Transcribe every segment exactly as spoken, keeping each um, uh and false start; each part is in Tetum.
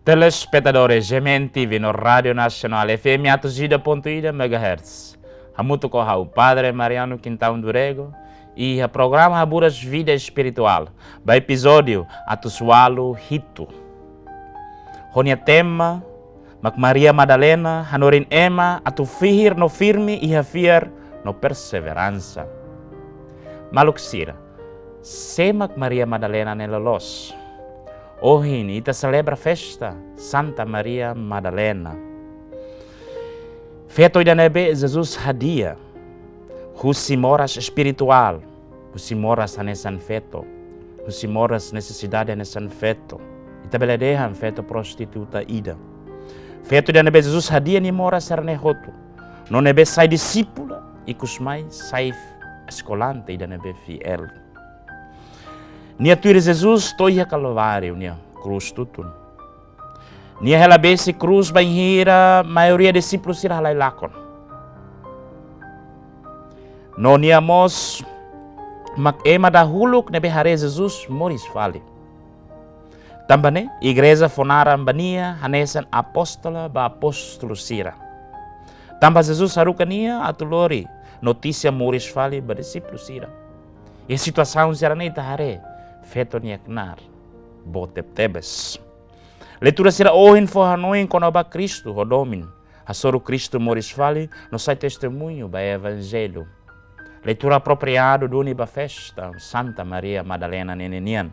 Telespetadores G M N T V no Rádio Nasionál F M atus ida pontu ida megahertz. Hamutuk ho ha'u Padre Mariano Quintão do Rego, iha programa Haburas Vida Espirituál, ba epizódiu atus ualu hitu. Ho nia tema, mak Maria Madalena hanorin ema atu fihir no firme iha fiar no perseveransa. Maluk sira, sé mak Maria Madalena ne'e loloos? Ohin ita selebra festa Santa Maria Madalena. Feto ida ne'ebé Jesus hadi'a husi moras espirituál, husi moras hanesan feto, husi moras nesesidade hanesan feto. Ita bele dehan feto prostituta ida. Feto ida ne'ebé Jesus hadi'a nia moras sira-ne'e hotu. No ne'ebé sai disípula, ikusmai sai eskolante ida ne'ebé fiél. Nia tuir Jesus to'o iha Kalváriu, nia krús tutun. Nia hela besik krús bainhira maioria disípulu sira halai lakon. No nia mós mak ema dahuluk ne'ebé haree Jesus moris fali. Tanba ne'e, igreja fó naran ba nia hanesan apóstola ba apóstolu sira. Tanba Jesus haruka nia atu lori notísia moris fali ba disípulu sira. Iha situasaun sira-ne'e ita haree feto nia knaar boot tebetebes. Leitura sira ohin fó hanoin kona-ba Kristu ho domin, hasoru Kristu moris fali no sai testemuñu ba evanjellu. Leitura apropriadu duni ba festa Santa Maria Madalena ne'e nian.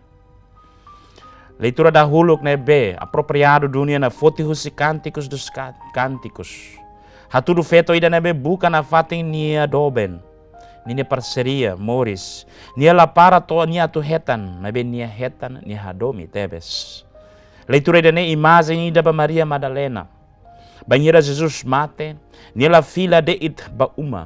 Leitura dahuluk ne'ebé apropriadu duni ona foti husi Cânticos dos Ca-, Cânticos. Hatudu feto ida ne'ebé buka nafatin nia doben, ninia parseria moris. Nia la para to'o nia atu hetan, maibé nia hetan, nia hadomi tebes. Leitura ida-ne'e imajen ida ba Maria Madalena. Bainhira Jesus mate, nia la fila de'it ba uma.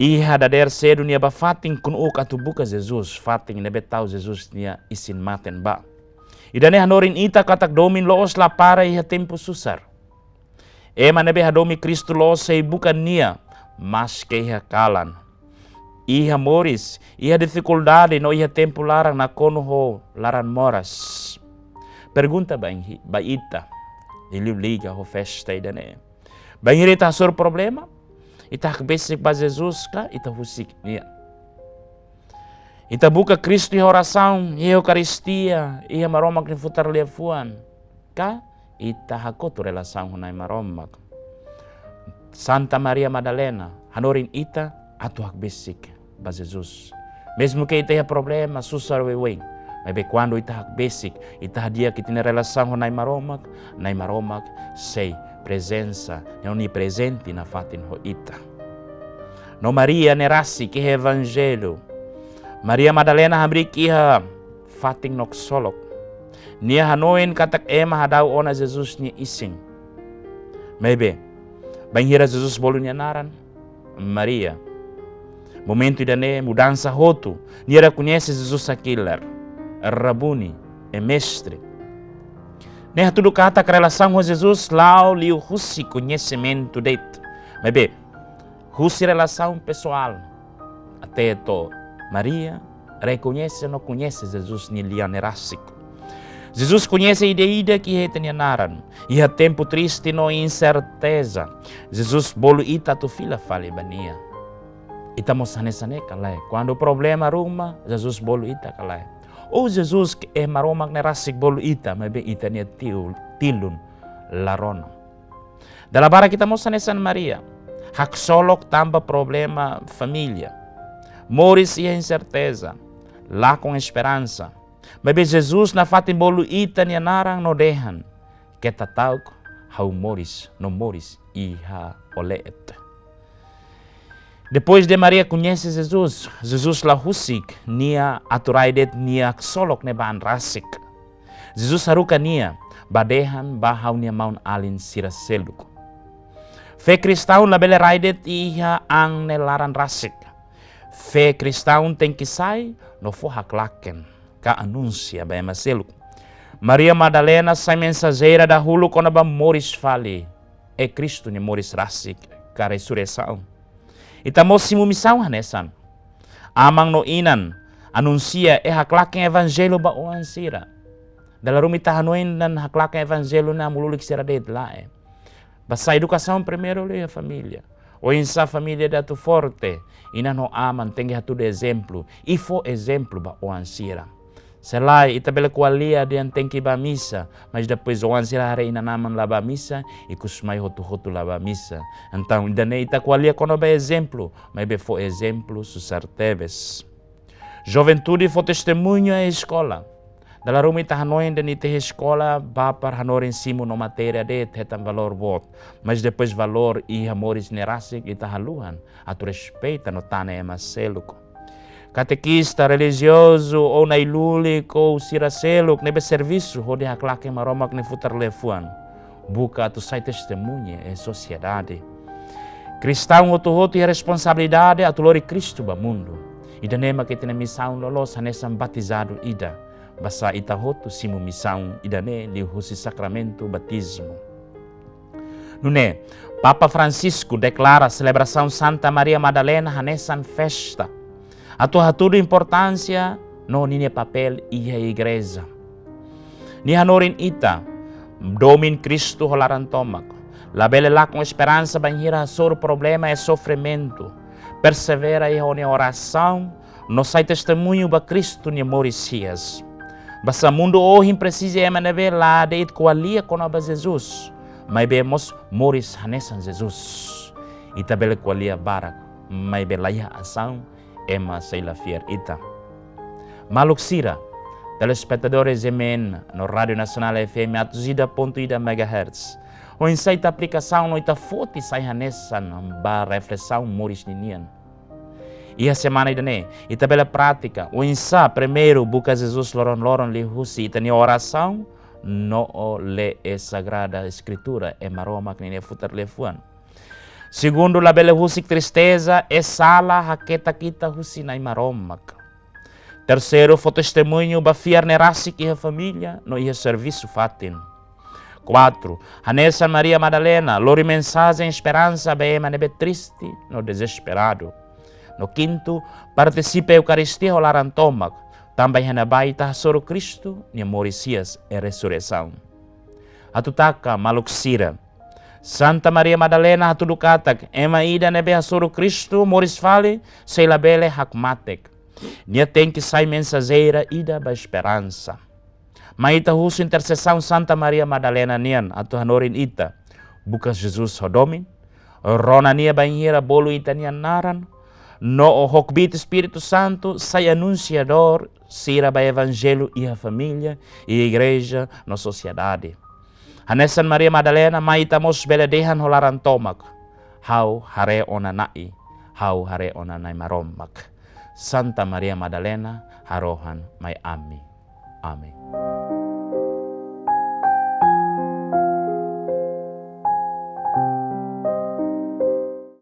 Iha dadeer sedu nia bá fatin knu'uk atu buka Jesus, fatin ne'ebé tau Jesus nia isin-mate bá. Ida-ne'e hanorin ita katak domin loos la para iha tempu susar. Ema ne'ebé hadomi Kristu loos sei buka nia, maske iha kalan, iha moris, iha difikuldade no iha tempu laran nakonu ho laran moras. Pergunta ba inhi-, ba ita, liuliu liga ho festa ida-ne'e. Bainhira ita hasoru problema, ita hakbesik ba Jesus ka ita husik nia? Ita buka Kristu iha orasaun, iha Eukaristia, iha Maromak nia futar liafuan, ka ita hakotu relasaun ho Na'i Maromak? Santa Maria Madalena hanorin ita atu hakbesik ba Jesus. Mezmu ke ita iha problema, susar wei-wei, maibé kuandu ita hakbesik, ita hadi'a ita-nia relasaun ho Na'i Maromak, Na'i Maromak sei prezensa, no nia prezente nafatin ho ita. No Maria ne'e rasik iha Evanjellu. Maria Madalena hamriik iha fatin no ksolok. Nia hanoin katak ema hadau ona Jesus nia isin. Maibé, bainhira Jesus bolu nia naran, Maria. Momentu ida-ne'e mudansa hotu, nia rekoñese Jesus hakilar, Rabuni, e Mestre. Ne'e hatudu katak relasaun ho Jesus la'o liuhusi koñesimentu de'it. Maibé, husi relasaun pesoál. Até to'o Maria rekoñese no koñese Jesus nia lian ne'e rasik. Jesus koñese ida-idak iha ita-nia naran. Iha tempu triste no inserteza, Jesus bolu ita atu fila fali ba nia. Ita mós hanesan ne'e ka lae? Kuandu problema ruma, Jesus bolu ita ka lae? Ou Jesus ke, eh, Maromak ne'e rasik bolu ita, maibé ita-nia tiu-, tilun la rona. Dala barak ita mós hanesan Maria, haksolok tanba problema família, moris iha inserteza, lakon esperansa. Maibé Jesus nafatin bolu ita-nia naran no dehan: Keta ta'uk, ha'u moris, no moris iha ó leet. Depois de Maria koñese Jesus, Jesus la husik nia atu rai de'it nia ksolok ne'ebá an rasik. Jesus haruka nia bá dehan ba ha'u-nia maun-alin sira seluk. Fé kristaun labele rai de'it iha an ne'e laran rasik. Fé kristaun tenke sai no fó haklaken ka anunsia ba ema seluk. Maria Madalena sai mensajeira dahuluk kona-ba moris fali, e Kristu nia moris rasik ka resureisaun. Ita mós simu misaun hanesan aman no inan, anunsia e haklaken Evanjellu ba oan sira. Dala ruma ita hanoin no haklaken evanjellu ne'e amu lulik sira de'it, lae. Basá edukasaun primeiru liu iha família. Oinsá família ida atu forte, inan ho aman tenke hatudu ezemplu, i fó ezemplu ba oan sira. Se lae, ita bele ko'alia dehan tenke bá misa, mas depois oan sira haree inan-aman la bá misa, ikus mai hotu-hotu la bá misa. Entaun, ida-ne'e ita ko'alia kona-ba ezemplu, maibé fó ezemplu susar tebes. Juventude fó testemuñu iha eskola. Dala ruma ita hanoin dehan ita iha eskola bá para hanorin simu no matéria de'it hetan valór boot. Mas depois valór iha moris ne'e rasik ita haluhan atu respeita no tane ema seluk. Katekista, relijiozu, ou na'i-lulik, ou sira seluk ne'ebé servisu hodi haklaken Maromak nia futar liafuan, buka atu sai testemuña iha sosiedade. Kristaun hotu-hotu iha responsabilidade atu lori Kristu ba mundu. Ida-ne'e mak ita-nia misaun loloos hanesan batizadu ida. Basá ita hotu simu misaun ida-ne'e liuhusi sakramentu batizmu. Nune'e, Papa Francisco deklara selebrasaun Santa Maria Madalena hanesan festa, atu hatudu importánsia no ninia papél iha igreja. Nia hanorin ita domin Kristu ho laran tomak. Labele lakon esperansa bainhira hasoru problema i sofrimentu. Persevera iha ó-nia orasaun no sai testemuñu ba Kristu nia moris hi'as. Basá mundu ohin presiza ema ne'ebé la de'it ko'alia kona-ba Jesus, maibé mós moris hanesan Jesus. Ita bele ko'alia barak, maibé laiha asaun, ema sei la fiar ita. Maluk sira, telespetadór GMN no Rádiu Nasionál FM atus ida pontu ida megahertz. Oinsá ita aplikasaun no ita foti sai hanesan ba reflesaun moris ninian. Iha semana ida-ne'e, ita bele pratika oinsá primeiru buka Jesus loron-loron liuhusi ita-nia orasaun, no lee Sagrada Eskritura, i Maromak ninia futar liafuan. Segundu, labele husik tristeza i sala haketak ita husi Na'i Maromak. Terseiru, fó testemuñu ba fiar ne'e rasik iha família no iha servisu fatin. Kuatru, hanesan Maria Madalena, lori mensajen esperansa ba ema ne'ebé triste no dezesperadu. No kintu, partisipa Eukaristia ho laran tomak, tanba iha ne'ebá ita hasoru Kristu nia moris hi'as i resureisaun. Atu taka, maluk sira, Santa Maria Madalena hatudu katak ema ida ne'ebé hasoru Kristu moris fali sei labele hakmatek. Nia tenke sai mensajeira ida ba esperansa. Mai ita husu intersesaun Santa Maria Madalena nian atu hanorin ita buka Jesus ho domin, rona nia bainhira bolu ita-nia naran, no ho kbiit Espíritu Santu sai anunsiadór sira ba evanjellu iha família, iha igreja no sosiedade. Hanesan Maria Madalena, mai ita mós bele dehan ho laran tomak: Ha'u haree Ona Na'i, ha'u haree Ona Na'i Maromak. Santa Maria Madalena, harohan mai ami. Amen.